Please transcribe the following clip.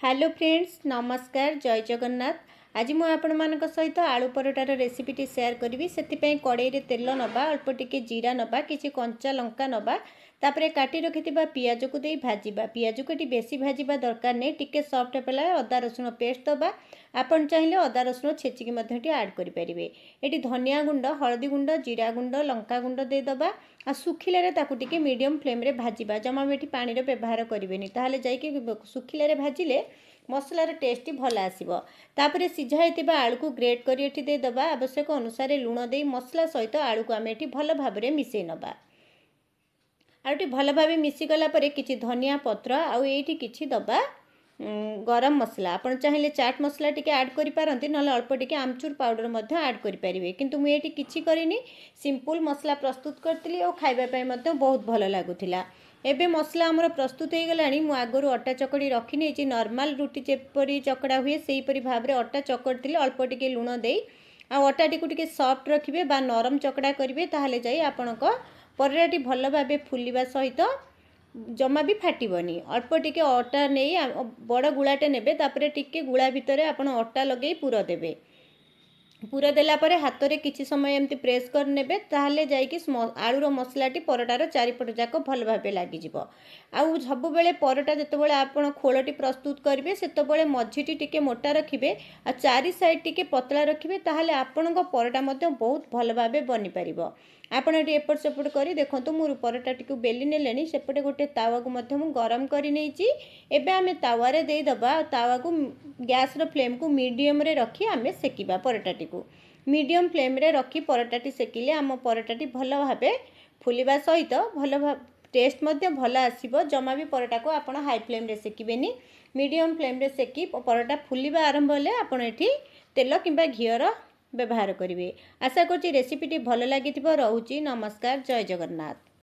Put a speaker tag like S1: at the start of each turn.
S1: Hello friends, ନମସ୍କାର, ଜୟ ଜଗନ୍ନାଥ। ଆଜି ମୁଁ ଆପଣମାନଙ୍କ ସହିତ ଆଳୁ ପରଟାର ରେସିପିଟି ସେୟାର କରିବି। ସେଥିପାଇଁ କଡ଼େଇରେ ତେଲ ନେବା, ଅଳ୍ପ ଟିକେ ଜିରା ନେବା, କିଛି କଞ୍ଚା ଲଙ୍କା ନେବା, ତାପରେ କାଟି ରଖିଥିବା ପିଆଜକୁ ଦେଇ ଭାଜିବା। ପିଆଜକୁ ଏଠି ବେଶୀ ଭାଜିବା ଦରକାର ନାହିଁ, ଟିକେ ସଫ୍ଟ ହେଲା ଅଦା ରସୁଣ ପେଷ୍ଟ ଦେବା। ଆପଣ ଚାହିଁଲେ ଅଦା ରସୁଣ ଛେଚିକି ମଧ୍ୟ ଏଠି ଆଡ଼୍ କରିପାରିବେ। ଏଠି ଧନିଆ ଗୁଣ୍ଡ, ହଳଦୀ ଗୁଣ୍ଡ, ଜିରା ଗୁଣ୍ଡ, ଲଙ୍କା ଗୁଣ୍ଡ ଦେଇଦେବା ଆଉ ଶୁଖିଲାରେ ତାକୁ ଟିକେ ମିଡ଼ିୟମ୍ ଫ୍ଲେମ୍ରେ ଭାଜିବା। ଜମା ବି ଏଠି ପାଣିର ବ୍ୟବହାର କରିବେନି, ତାହେଲେ ଯାଇକି ଶୁଖିଲାରେ ଭାଜିଲେ ମସଲାର ଟେଷ୍ଟଟି ଭଲ ଆସିବ। ତାପରେ ସିଝା ହେଇଥିବା ଆଳୁକୁ ଗ୍ରେଟ୍ କରି ଏଠି ଦେଇଦେବା। ଆବଶ୍ୟକ ଅନୁସାରେ ଲୁଣ ଦେଇ ମସଲା ସହିତ ଆଳୁକୁ ଆମେ ଏଠି ଭଲ ଭାବରେ ମିଶାଇ ନେବା। ଆଳୁଟି ଭଲ ଭାବେ ମିଶିଗଲା ପରେ କିଛି ଧନିଆ ପତ୍ର ଆଉ ଏଇଠି କିଛି ଦେବା ଗରମ ମସଲା। ଆପଣ ଚାହିଁଲେ ଚାଟ୍ ମସଲା ଟିକେ ଆଡ଼୍ କରିପାରନ୍ତି, ନହେଲେ ଅଳ୍ପ ଟିକେ ଆମଚୁର ପାଉଡ଼ର ମଧ୍ୟ ଆଡ଼୍ କରିପାରିବେ। କିନ୍ତୁ ମୁଁ ଏଇଠି କିଛି କରିନି, ସିମ୍ପଲ୍ ମସଲା ପ୍ରସ୍ତୁତ କରିଥିଲି ଓ ଖାଇବା ପାଇଁ ମଧ୍ୟ ବହୁତ ଭଲ ଲାଗୁଥିଲା। ଏବେ ମସଲା ଆମର ପ୍ରସ୍ତୁତ ହେଇଗଲାଣି। ମୁଁ ଆଗରୁ ଅଟା ଚକଡ଼ି ରଖିନେଇଛି। ନର୍ମାଲ୍ ରୁଟି ଯେପରି ଚକଡ଼ା ହୁଏ, ସେହିପରି ଭାବରେ ଅଟା ଚକଡ଼ିଥିଲି ଅଳ୍ପ ଟିକେ ଲୁଣ ଦେଇ। ଆଉ ଅଟାଟିକୁ ଟିକେ ସଫ୍ଟ ରଖିବେ ବା ନରମ ଚକଡ଼ା କରିବେ, ତାହେଲେ ଯାଇ ଆପଣଙ୍କ ପରଟାଟି ଭଲ ଭାବେ ଫୁଲିବା ସହିତ ଜମା ବି ଫାଟିବନି। ଅଳ୍ପ ଟିକେ ଅଟା ନେଇ ବଡ଼ ଗୁଳାଟେ ନେବେ, ତାପରେ ଟିକେ ଗୁଳା ଭିତରେ ଆପଣ ଅଟା ଲଗେଇ ପୁର ଦେବେ। ପୁର ଦେଲା ପରେ ହାତରେ କିଛି ସମୟ ଏମିତି ପ୍ରେସ୍ କରିନେବେ, ତାହେଲେ ଯାଇକି ଆଳୁର ମସଲାଟି ପରଟାର ଚାରିପଟ ଯାକ ଭଲ ଭାବେ ଲାଗିଯିବ। ଆଉ ସବୁବେଳେ ପରଟା ଯେତେବେଳେ ଆପଣ ଖୋଳଟି ପ୍ରସ୍ତୁତ କରିବେ, ସେତେବେଳେ ମଝିଟି ଟିକେ ମୋଟା ରଖିବେ ଆଉ ଚାରି ସାଇଡ଼୍ ଟିକେ ପତଳା ରଖିବେ, ତାହେଲେ ଆପଣଙ୍କ ପରଟା ମଧ୍ୟ ବହୁତ ଭଲ ଭାବେ ବନିପାରିବ। ଆପଣ ଏଠି ଏପଟ ସେପଟ କରି ଦେଖନ୍ତୁ, ମୁଁ ପରଟାଟିକୁ ବେଲି ନେଲେଣି। ସେପଟେ ଗୋଟେ ତାୱାକୁ ମଧ୍ୟ ମୁଁ ଗରମ କରି ନେଇଛି। ଏବେ ଆମେ ତାୱାରେ ଦେଇଦେବା ଆଉ ତାୱାକୁ ଗ୍ୟାସ୍ର ଫ୍ଲେମ୍କୁ ମିଡ଼ିୟମରେ ରଖି ଆମେ ସେକିବା। ପରଟାଟିକୁ ମିଡ଼ିୟମ୍ ଫ୍ଲେମ୍ରେ ରଖି ପରଟାଟି ସେକିଲେ ଆମ ପରଟାଟି ଭଲ ଭାବେ ଫୁଲିବା ସହିତ ଭଲ ଟେଷ୍ଟ ମଧ୍ୟ ଭଲ ଆସିବ। ଜମା ବି ପରଟାକୁ ଆପଣ ହାଇ ଫ୍ଲେମ୍ରେ ସେକିବେନି। ମିଡ଼ିୟମ୍ ଫ୍ଲେମ୍ରେ ସେକି ପରଟା ଫୁଲିବା ଆରମ୍ଭ ହେଲେ ଆପଣ ଏଠି ତେଲ କିମ୍ବା ଘିଅର ବ୍ୟବହାର କରିବେ। ଆଶା କରୁଛି ରେସିପିଟି ଭଲ ଲାଗିଥିବ। ରହୁଛି, ନମସ୍କାର, ଜୟ ଜଗନ୍ନାଥ।